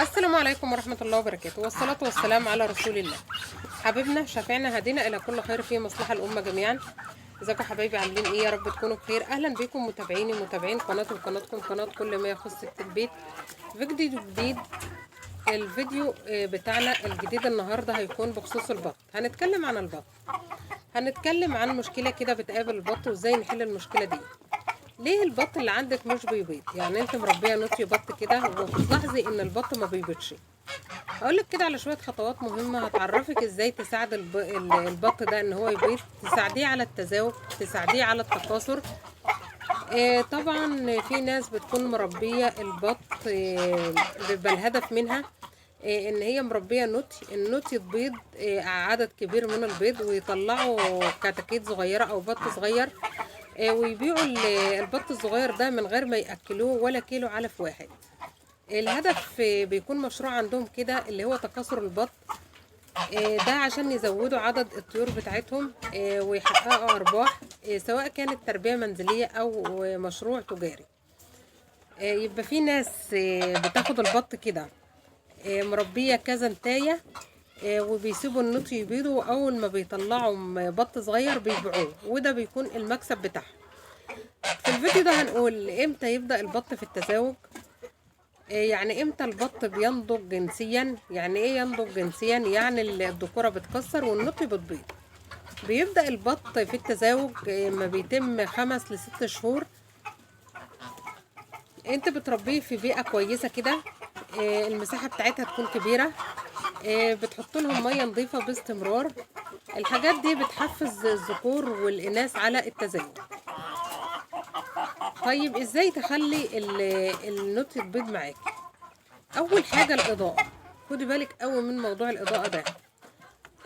السلام عليكم ورحمة الله وبركاته، والصلاة والسلام على رسول الله حبيبنا شفعنا هدينا إلى كل خير في مصلحة الأمة جميعا. ازيكم يا حبايبي؟ عاملين ايه؟ يا رب تكونوا بخير. اهلا بكم متابعيني متابعين قناة وقناتكم قناة كل ما يخص البيت. فيديو جديد، الفيديو بتاعنا الجديد النهارده هيكون بخصوص البط. هنتكلم عن البط، هنتكلم عن مشكلة كده بتقابل البط وازاي نحل المشكلة دي. ليه البط اللي عندك مش بيبيض؟ يعني انت مربيه نوتي بط كده وبتلاحظي ان البط ما بيبيضش. هقولك كده على شوية خطوات مهمة هتعرفك ازاي تساعد البط ده ان هو يبيض، تساعديه على التزاوج، تساعديه على التكاثر. طبعا في ناس بتكون مربيه البط، بيبقى الهدف منها ان هي مربيه نوتي، النوتي تبيض عدد كبير من البيض ويطلعوا كتاكيت صغيرة او بط صغير، ويبيعوا البط الصغير ده من غير ما ياكلوه ولا كيلو علف واحد. الهدف بيكون مشروع عندهم كده اللي هو تكاثر البط، ده عشان يزودوا عدد الطيور بتاعتهم، ويحققوا ارباح، سواء كانت تربية منزلية او مشروع تجاري. يبقى في ناس بتاخد البط كده، مربية كذا نتاية، وبيسيبوا النوت يبيضوا، واول ما بيطلعوا بط صغير بيبيعوه، وده بيكون المكسب بتاعهم. في الفيديو ده هنقول امتى يبدأ البط في التزاوج، يعني امتى البط بينضج جنسيا. يعني ايه ينضج جنسيا؟ يعني الذكورة بتكسر والنوت بتبيض. بيبدأ البط في التزاوج ما بيتم 5 ل6 شهور. انت بتربيه في بيئة كويسة كده، المساحة بتاعتها تكون كبيرة، بتحط لهم مية نظيفة باستمرار. الحاجات دي بتحفز الذكور والإناث على التزاوج. طيب ازاي تخلي النوت تبيض معاك؟ اول حاجة الإضاءة. خدي بالك قوي من موضوع الإضاءة ده.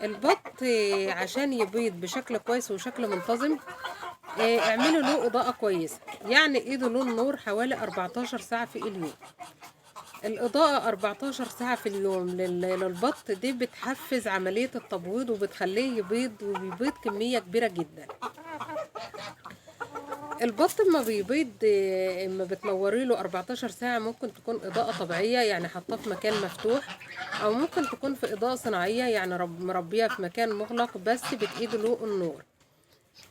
البط عشان يبيض بشكل كويس وشكل منتظم، اعملوا له إضاءة كويسة، يعني ايدوا له النور حوالي 14 ساعة في اليوم. الإضاءة 14 ساعة في اليوم للبط دي بتحفز عملية التبويض وبتخليه يبيض، وبيبيض كمية كبيرة جدا. البط ما بيبيض، اما بتنوري له 14 ساعة ممكن تكون إضاءة طبيعية، يعني حاطاه في مكان مفتوح، أو ممكن تكون في إضاءة صناعية، يعني مربيها في مكان مغلق بس بتقيد له النور.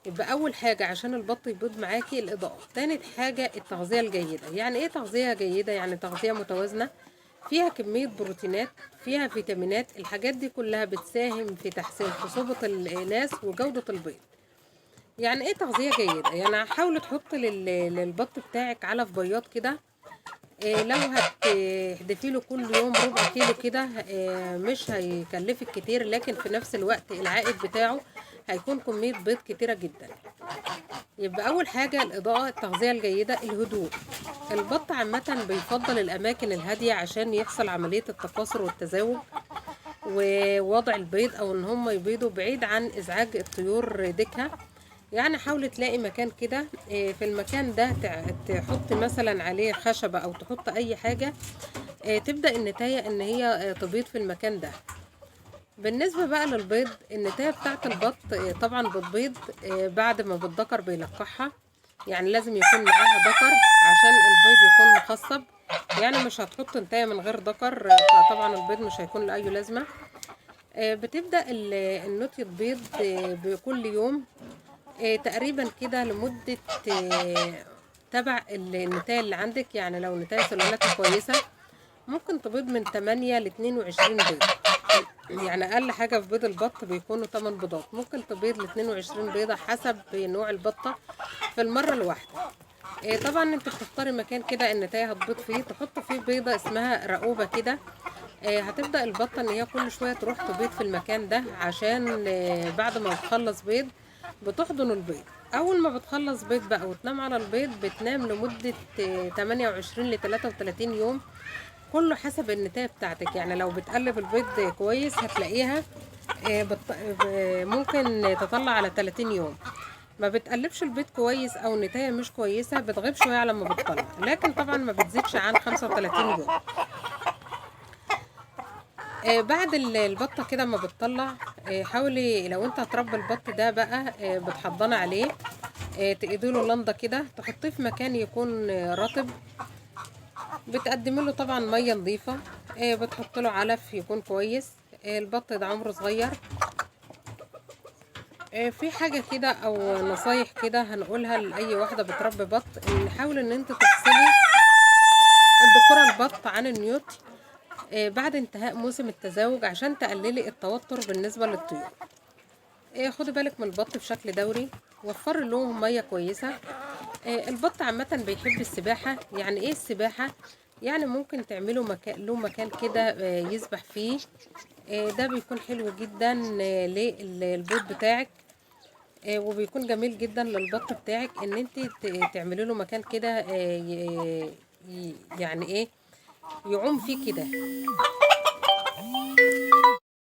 يبقى أول حاجة عشان البط يبيض معاكي الإضاءة. تاني حاجة التغذية الجيدة. يعني إيه تغذية جيدة؟ يعني تغذية متوازنة فيها كمية بروتينات، فيها فيتامينات. الحاجات دي كلها بتساهم في تحسين خصوبة الإناث وجودة البيض. يعني ايه تغذية جيدة؟ يعني حاولي تحط للبط بتاعك علف بياض كده، لو هتحدفي له كل يوم ربع كيلو كده، مش هيكلفك كتير، لكن في نفس الوقت العائد بتاعه هيكون كمية بيض كتيرة جدا. يبقى اول حاجة الإضاءة، التغذية الجيدة، الهدوء. البط عامة بيفضل الأماكن الهادية عشان يحصل عملية التكاثر والتزاوج ووضع البيض، أو إن هم يبيضوا بعيد عن إزعاج الطيور ديكها. يعني حاولي تلاقي مكان كده، في المكان ده تحط مثلا عليه خشبة أو تحط أي حاجة، تبدأ النتاية إن هي تبيض في المكان ده. بالنسبة بقى للبيض، النتاية بتاعت البط، طبعا بتبيض، بعد ما بالذكر بيلقحها، يعني لازم يكون معاها ذكر عشان البيض يكون مخصب، يعني مش هتحط نتاية من غير ذكر، فطبعا البيض مش هيكون له أي لازمة. بتبدأ النوتي تبيض، بكل يوم، تقريبا كده لمدة، تبع النتاية اللي عندك. يعني لو نتاية سلالتها كويسة ممكن تبيض من 8 ل 22 بيض، يعني أقل حاجة في بيض البط بيكونوا 8 بيضات، ممكن تبيض ل 22 بيضة حسب نوع البطة في المرة الواحدة. طبعا انت بتختاري مكان كده النتاية هتبيض فيه، تحط فيه بيضة اسمها رقوبة كده، هتبدأ البطة ان هي كل شوية تروح تبيض في المكان ده، عشان بعد ما بتخلص بيض بتحضن البيض. اول ما بتخلص بيض بقى وتنام على البيض، بتنام لمدة، 28 ل 33 يوم، كله حسب النتاية بتاعتك. يعني لو بتقلب البيض كويس هتلاقيها، ممكن تطلع على 30 يوم. ما بتقلبش البيض كويس او النتاية مش كويسة بتغيب شوية على ما بتطلع، لكن طبعا ما بتزيدش عن 35 يوم. بعد البطة كده ما بتطلع، حاولي لو انت هتربي البط ده بقى، بتحضني عليه، تقيدي له لنده كده، تحطيه في مكان يكون رطب، بتقدمي له طبعا مية نظيفة. بتحط له علف يكون كويس. البط ده عمره صغير. في حاجة كده او نصايح كده هنقولها لأي واحدة بتربي بط، ان حاول ان انت تفصلي الذكورة البط عن النيوتر بعد انتهاء موسم التزاوج عشان تقللي التوتر بالنسبة للطيور. خدي بالك من البط بشكل دوري، وفري لهم مية كويسة. البط عامة بيحب السباحة. يعني ايه السباحة؟ يعني ممكن تعملوا مكان له، مكان كده يسبح فيه. ده بيكون حلو جدا للبيض بتاعك، وبيكون جميل جدا للبط بتاعك ان انت تعملي له مكان كده، يعني ايه يعوم فيه كده.